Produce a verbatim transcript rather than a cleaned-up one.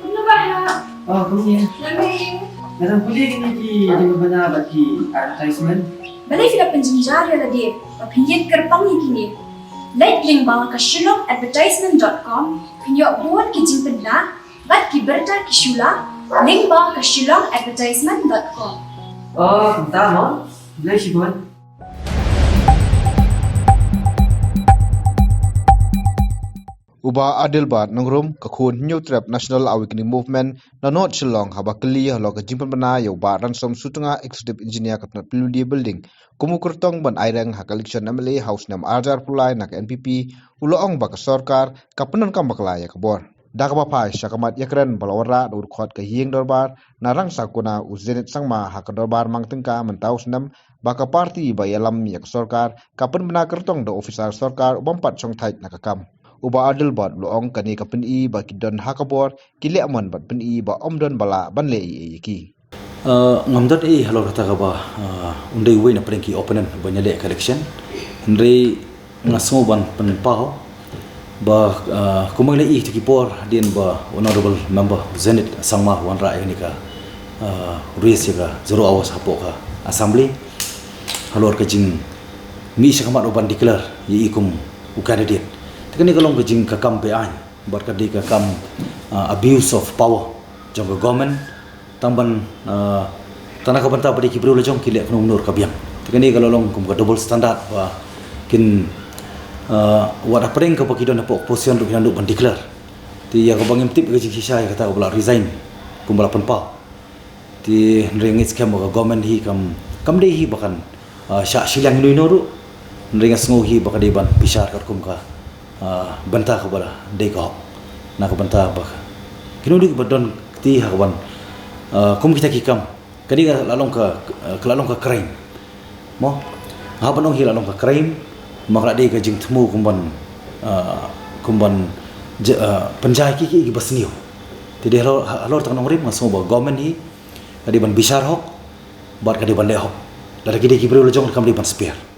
Kumno ba ha? Oh, kumne. Nga dang pule kine ki jingpynbna bad ki advertisement. Balei phi la pynjynjar ïa lade ba phin ïeng kyrpang ïa kine? Leit lyngba ka shillong advertisement dot com, phin ïoh bun ki jingpynbna bad ki bynta ki shu la, lyngba ka shillong advertisement dot com. Oh, kumta mo? Balei shibun? U Bah Adelbert Nongrum, ka khun Hynñiewtrep National Awakening Movement na North Shillong, haba kylli halor ka jingpynbna ïa u Bah Ransom Sutnga, Executive Engineer ka tnat P W D Building, kum u kyrtong ban aireng ha ka election M L A ha u snem arhajar arphew lai na ka N P P, u la ong ba ka sorkar ka pyndonkam bakla ïa ka bor. Da kaba phai sha ka mat ïakren ba la wanrah da u dkhot ka ïing dorbar na Rangsakuna, u Zenith Sangma, ha ka dorbar mang tyngka mynta u snem, ba ka party ba ïalam ïa ka sorkar ka pynbna kyrtong da u officer sorkar u bym pat shongthait na ka kam. U Bah Adelbert u la ong kane ka pyni ba ki don ha ka bor, ki leh mon bad pyni ba ym don ba lah ban leh ei ei ïa ki. Uh, ngam don ei halor kata kaba, uh, un dei uwei na pdeng ki opponent ba ngi leh ka election. Hynrei nga sngew ban pynpaw ba, uh, kumba ngi la ïohi ha ki por hadien ba Honorable Member Zenith Sangma u wanrah ïa kane ka, uh, raise ïa ka zero hours hapoh ka Assembly halor ka jingmih sha khmat u ban declare ïa i kum u candidate. Te kane ka long ka jing, ka kam beaiñ bad ka dei ka kam, uh, abuse of power jong ka government. Tang ban, uh, tang na ka bynta ba dei ki briew la jong ki leh kano kano ka biang. Te kane ka la long kum ka double standard ba kin, uh, wat hapdeng kaba ki don hapoh opposition ruh ki naduh ban declare. Te ïa kaba ngim tip ka jingshisha ïa kata kaba la resign kumba la pynpaw. Te hynrei nga ngeit skhem ba ka government hi kam, kam dei hi ba kan, ah, shah shiliang ino ino ruh. Hynrei nga sngew hi ba ka dei ban bishar katkum ka, ah, bynta kaba la dei ka hok. Na ka bynta ba kino dei ba don kti ha ka ban, ah, kum kita ki kam. Ka dei ka la long ka, ah, ka la long ka crime. Mo, haba nong hi la long ka crime, ma ka la dei ka jingthmu kum ban, ah, kum ban ja-, ah, pynjai ki ki ki ba sniew. Te dei halor, halor tang nongrim nga sngew ba government hi ka dei ban bishar hok bad ka dei ban leh hok. Lada ki dei ki briew la jong kam dei ban spare.